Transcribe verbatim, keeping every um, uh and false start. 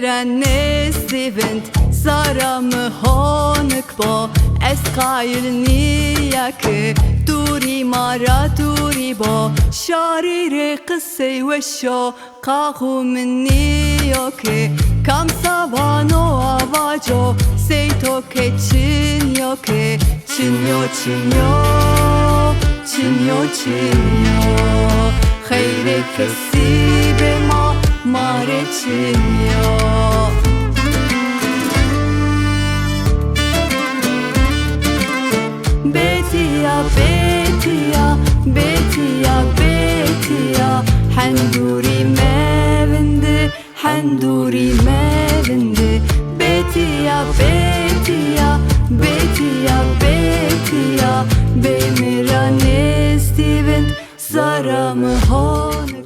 Ra nêzdî vind, zara mi honik bo. Ez qayil nîya ke dûrî ma ra dûrî bo. Şarî rê qisey weş o, qaxû mi nîyo ke kam sa vano a vaco, sey to ke çin yo ke. Çin yo, çin yo, çin yo, çin yo. Xeyrê kesî bê ma, ma rê çin yo. Bêtîya, bêtîya, bêtîya, bêtîya, hendûrî mevindi, hendûrî mevindi. Bêtîya, bêtîya, bêtîya, bêtîya, bê mi ra nêzdî vind, zara mi honik